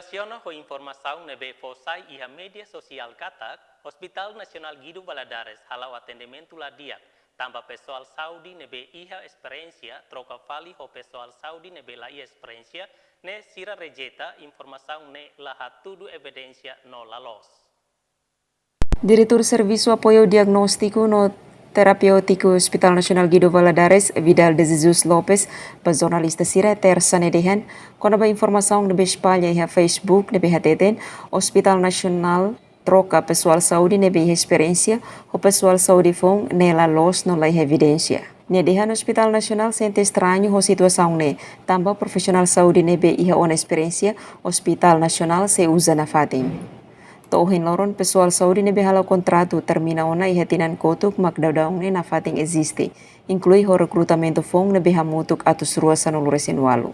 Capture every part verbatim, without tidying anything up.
Relasiona ho informasaun ne'ebé fó sai iha média sosiál katak, Hospital Nasionál Guido Valadares hala'o atendimentu la di'ak, tanba pesoál saúde ne'ebé iha esperiénsia troka fali ho pesoál saúde ne'ebé la iha esperiénsia, ne'e sira rejeita informasaun ne'e la hatudu evidénsia no la loos. Diretór Servisu Apoiu Diagnóstiku no Terapéutiku Hospital Nasionál Guido Valadares, Vidal de Jesus Lopes, ba jornalista sira Tersa ne'e dehan, kona-ba informasaun ne'ebé espalla iha Facebook ne'ebé hateten Hospital Nasionál troka pesoál saúde ne'ebé iha esperiénsia ho pesoál saúde foun ne'e la loos no la iha evidénsia. Nia dehan Hospital Nasionál sente estrañu ho situasaun ne'e, tanba profisionál saúde ne'ebé iha ona esperiénsia Hospital Nasionál sei uza nafatin. To'o ohin loron pesoál saúde ne'ebé hala'o kontratu termina ona iha tinan kotuk mak daudaun ne'e nafatin eziste, inklui ho rekrutamentu foun ne'ebé hamutuk atus rua sanulu resin walu.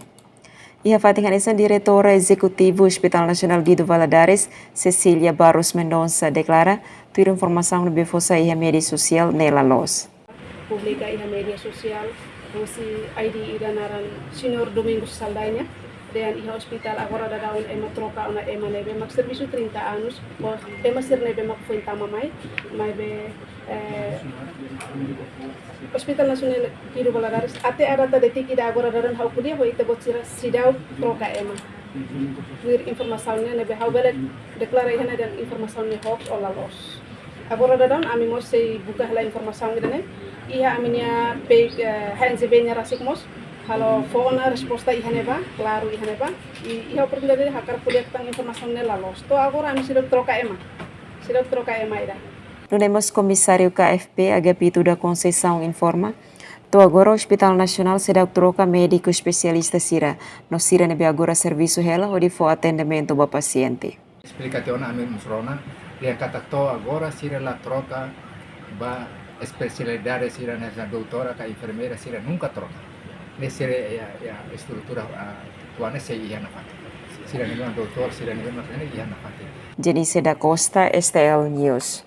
Iha fatin hanesan, Diretora Ezekutivu Hospital Nasionál Guido Valadares, Cecília Barros Mendonça, deklara, tuir informasaun ne'ebé fó sai iha média sosiál ne'e la loos. Publika iha média sosiál, husi I D ida naran Señór Domingos Saldanha, dehan iha ospitál agora daudaun ema troka ona ema ne'ebé mak servisu trinta anos, ho ema sira ne'ebé mak foin tama mai, maibé, eh, Hospital Nasionál Guido Valadares, até a data detik ida agora daudaun ha'u ko'alia ho ita-boot sira seidauk troka ema. Tuir informasaun ne'e ne'ebé ha'u bele deklara iha ne'e dehan informasaun ne'e hoax ou la loos. Agora daudaun ami mós sei buka hela informasaun ida-ne'e iha ami-nia page, eh, H N Z B nia rasik mós, halo fó ona resposta iha ne'ebá, klaru iha ne'ebá. I iha oportunidade hakarak ko'alia katak informasaun ne'e la loos. To'o agora ami seidauk troka ema. Seidauk troka ema ida. Nune'e mós Komisáriu K F P Agapito da Conceição informa, to'o agora Hospital Nasionál seidauk troka médiku espesialista sira, no sira ne'ebé agora servisu hela hodi fó atendimentu ba pasiente. Esplika tiha ona ami mós rona, dehan katak to'o agora sira la troka ba espesialidade sira, hanesan doutora ka enfermeira sira nunka troka. Ne'e sira iha, iha estrutura, ah, atuál ne'e sei iha nafatin. Sira ne'ebé mak doutór, sira ne'ebé mak ne'e iha nafatin. Jenice da Costa, S T L News.